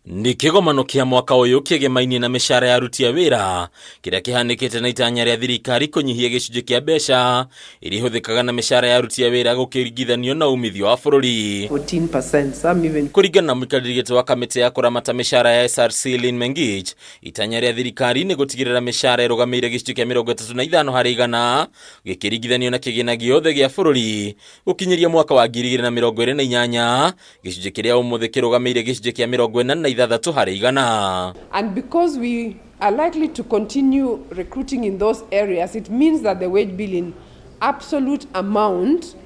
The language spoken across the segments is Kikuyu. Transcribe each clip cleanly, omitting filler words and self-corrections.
Nĩ kĩgomano kĩa mwaka ũyũ kĩegemainie na mĩcara ya aruti a wĩra kĩrĩa kĩhanĩkĩte na itanya rĩa thirikari kũnyihia gĩcunjĩ kĩa mbeca iria ihũthĩkaga na mĩcara ya aruti a wĩra gũkĩringithanio na umithio wa bũrũri. 14%, some even Kũringana na mũikarĩri gĩtĩ wa kamĩtĩ ya kũramata mĩcara ya SRC Lynn Mengich, itanya rĩa thirikari nĩ gũtigĩrĩra mĩcara ĩrũgamĩire gĩcunjĩ kĩa 35 harĩ igana gĩkĩringithanio na kĩgĩna gĩothe gĩa bũrũri gũkinyĩria mwaka wa 2028, gĩcunjĩ kĩrĩa ũmũthĩ kĩrũgamĩire gĩcunjĩ kĩa 46 harĩ igana. And because we are likely to continue recruiting in those areas, it means that the wage bill in absolute amount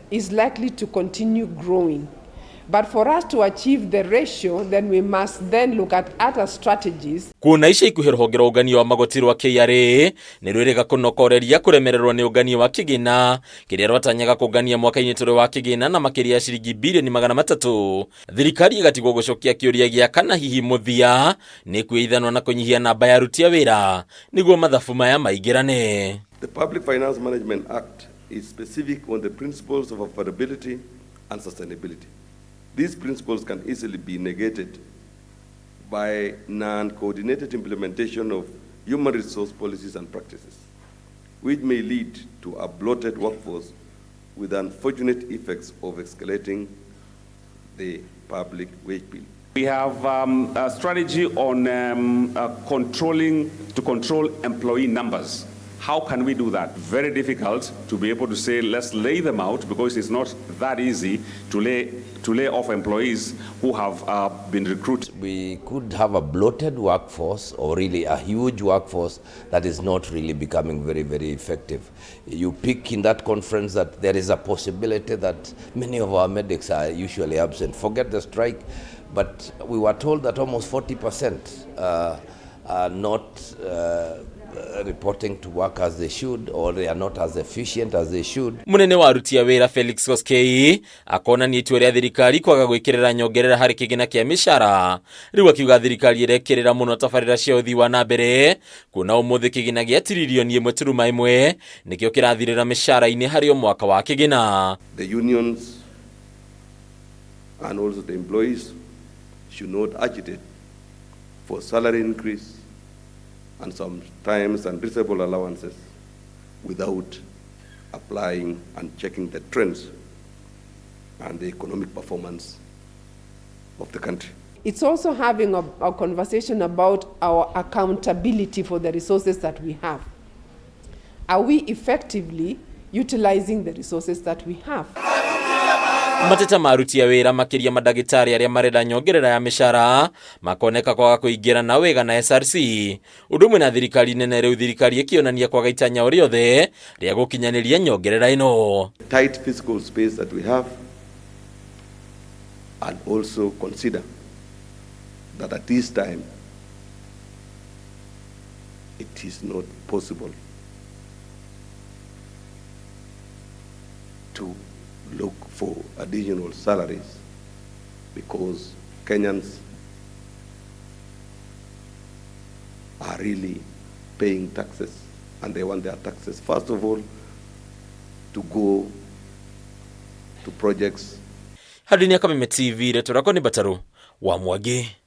is likely to continue growing. But for us to achieve the ratio, then we must then look at other strategies. Kuona ica ikuhĩ rũhonge rwa ũngania wa magoti rwa KRA nĩ rwĩrĩga kũnokoreria kũremererwo nĩ ũngania wa kĩgĩna kĩrĩa rwatanyaga kũngania mwaka-inĩ tũrĩ wa kĩgĩna na makĩria ya ciringi birioni magana matatũ. Thirikari ĩgatigwo gũcokia kĩũria gĩa kana hihi mũthia nĩ kwĩithanwa na kũnyihia namba ya aruti a wĩra nĩguo mathabu maya maingĩrane. The Public Finance Management Act is specific on the principles of affordability and sustainability. These principles can easily be negated by non-coordinated implementation of human resource policies and practices, which may lead to a bloated workforce with unfortunate effects of escalating the public wage bill. We have a strategy on controlling to control employee numbers. How can we do that? Very difficult to be able to say let's lay them out, because it's not that easy to lay off employees who have been recruited. We could have a bloated workforce, or really a huge workforce that is not really becoming very, very effective. You pick in that conference that there is a possibility that many of our medics are usually absent. Forget the strike, but we were told that almost 40% are not reporting to work as they should, or they are not as efficient as they should. Munene wa aruti a wĩra Felix Koskei akonania itua rĩa thirikari kwaga gwĩkĩrĩra nyongerera harĩ kĩgĩna kĩa mĩcara. Rĩu akiuga thirikari ĩrekĩrĩra mũno tabarĩra cia ũthii wa na mbere, kuona ũmũthĩ kĩgĩna gĩa tiririoni ĩmwe turuma ĩmwe nĩkĩo kĩrathirĩra mĩcara-inĩ harĩ o mwaka wa kĩgĩna. The unions and also the employees should not agitate for salary increase and sometimes unreasonable allowances without applying and checking the trends and the economic performance of the country. It's also having a conversation about our accountability for the resources that we have. Are we effectively utilizing the resources that we have? Mateta ma aruti a wĩra makĩria mandagĩtarĩ arĩa marenda nyongerera ya mĩcara makoneka kwaga kũingĩrana wega na SRC ũndũ ũmwe na thirikari nene. Rĩu thirikari ĩkĩonania kwaga itanya o rĩothe rĩa gũkinyanĩria nyongerera ĩno. Tight fiscal space that we have, and also consider that at this time it is not possible to look for additional salaries because Kenyans are really paying taxes, and they want their taxes, first of all, to go to projects. Harĩ nĩ Kameme TV, rĩtwa rĩakwa nĩ Mbataru wa Mwangi.